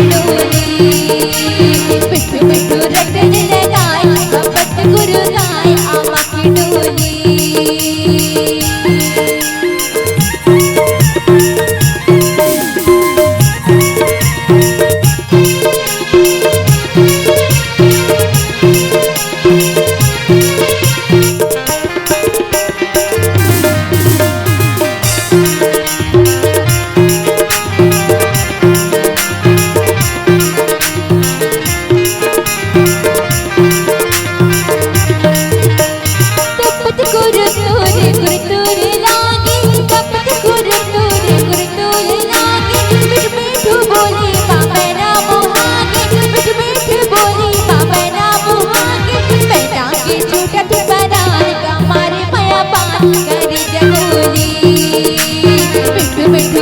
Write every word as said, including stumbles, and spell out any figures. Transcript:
डोली। मिठू मिठू रटन लगाए, कपत गुरु गाए, आमा की डोली। तपत गुरु तोरे, गुरु तोरे लागे, तपत गुरु तोरे, गुरु तोरे लागे। मिठ मिठ बोली बा मैना मोहागे, मिठ मिठ बोली बा मैना मोहागे। मैना के छूटत परान का मारे मया पान करी जगोली। मिठ मिठ